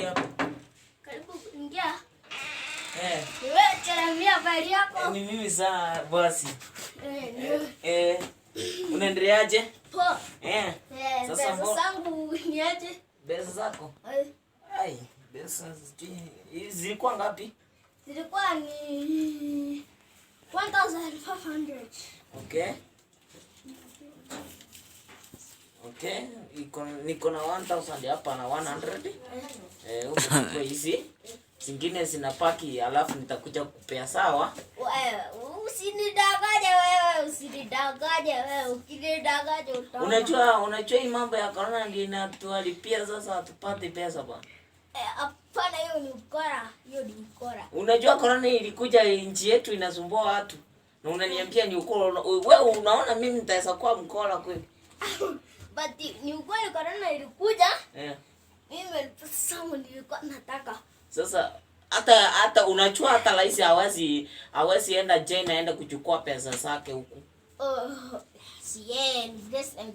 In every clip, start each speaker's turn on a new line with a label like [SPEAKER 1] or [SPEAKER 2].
[SPEAKER 1] Niingie hapo.
[SPEAKER 2] Karibu, ingia.
[SPEAKER 1] Eh.
[SPEAKER 2] Wewe Jeremia, habari yako?
[SPEAKER 1] Ni mimi saa bosi.
[SPEAKER 2] Eh, ni wewe.
[SPEAKER 1] Eh, unaendeleaje?
[SPEAKER 2] Poa.
[SPEAKER 1] Eh.
[SPEAKER 2] Eh,
[SPEAKER 1] Sasa
[SPEAKER 2] pesa zangu ni aje?
[SPEAKER 1] Pesa zako?
[SPEAKER 2] Eh.
[SPEAKER 1] Ai, pesa sijui zilikuwa ngapi?
[SPEAKER 2] Zilikuwa ni 1500.
[SPEAKER 1] Okay. Okay, niko na 1000 hapa na 100. Eh, huko hizi. Zingine zinapaki alafu nitakuja kukupea, sawa?
[SPEAKER 2] Wewe usinidanganye wewe, usinidanganye wewe, ukinidanganya utaona.
[SPEAKER 1] Unajua hii mambo ya corona ndio inatuharibia sasa, hatupati pesa bwana.
[SPEAKER 2] Hapana, hiyo ni ukora, hiyo ni ukora.
[SPEAKER 1] Unajua corona ilikuja nchi yetu inasumbua watu. Na unaniambia ni ukora. Wewe unaona mimi nitaweza kuwa mkora kweli?
[SPEAKER 2] But ni ukweli corona ilikuja.
[SPEAKER 1] Eh.
[SPEAKER 2] Mimi pesa zangu nilikuwa nataka.
[SPEAKER 1] Sasa hata unajua hata rais hawezi enda China aende kuchukua pesa zake huku.
[SPEAKER 2] Oh,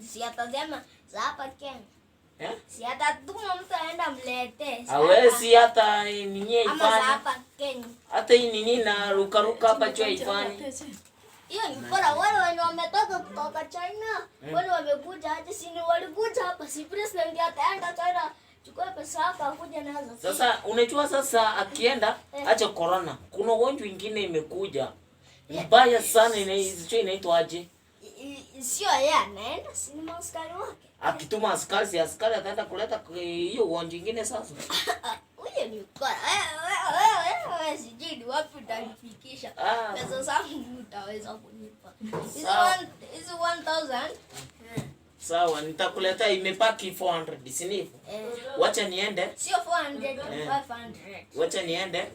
[SPEAKER 2] si atasema za hapa Kenya.
[SPEAKER 1] Eh?
[SPEAKER 2] Si atatuma mtu aenda mlete.
[SPEAKER 1] Hawezi hata nini
[SPEAKER 2] Ama za
[SPEAKER 1] ifanye.
[SPEAKER 2] hapa Kenya.
[SPEAKER 1] Hata hii nini na ruka ruka hapa chua ifanye.
[SPEAKER 2] Hiyo ni bora wale wenye wametoka kutoka China, wale wamekuja hata si ni walikuja hapa, si president ataenda China chukua pesa yako akuje nazo.
[SPEAKER 1] Sasa unajua sasa akienda acha corona. Kuna ugonjwa ingine imekuja. Mbaya sana inaitwa aje?
[SPEAKER 2] Sio yeye anaenda, si ni askari wake.
[SPEAKER 1] Akituma askari, si askari ataenda kuleta hiyo ugonjwa ingine sasa.
[SPEAKER 2] Huyo ni ukora. Wewe sijui ni wapi utanifikisha. Pesa zangu utaweza kunipa. Hizi 1000.
[SPEAKER 1] Sawa, nitakuletea imepaki 400, si ndivyo? Wacha niende.
[SPEAKER 2] Sio 400, 500.
[SPEAKER 1] Wacha niende.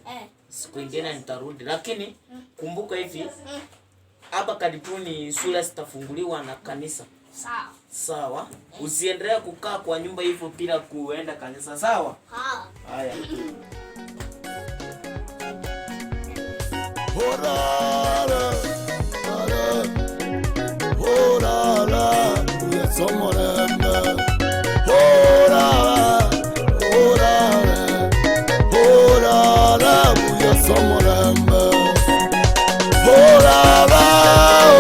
[SPEAKER 1] Siku ingine nitarudi. Lakini kumbuka hivi, hapa karibuni shule zitafunguliwa na kanisa.
[SPEAKER 2] Sawa.
[SPEAKER 1] Sawa. Usiendelee kukaa kwa nyumba hivyo bila kuenda kanisa, sawa? Haya.
[SPEAKER 3] Horara, horara, uyasomorembe. Horara, horara, horara, uyasomorembe. Horara,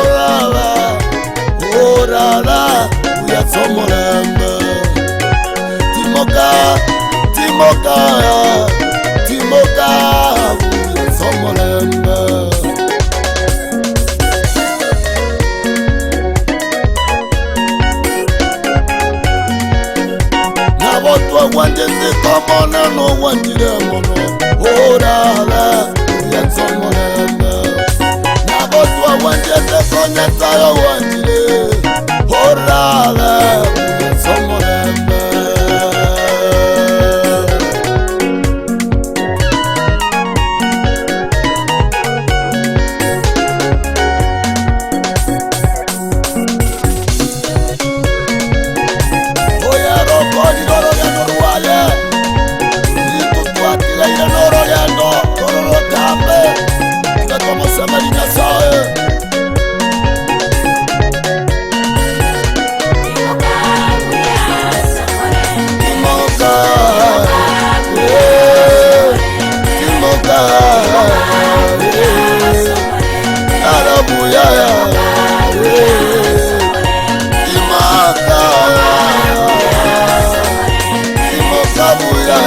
[SPEAKER 3] horara, horara, uyasomorembe. Timoka, timoka, timoka, uyasomorembe. Wanjire mono, wanjire mono, orara, uyasomorembe. Nabotwa wanjeze konyetayo wanjire, orara, uyasomorembe. Kabuya,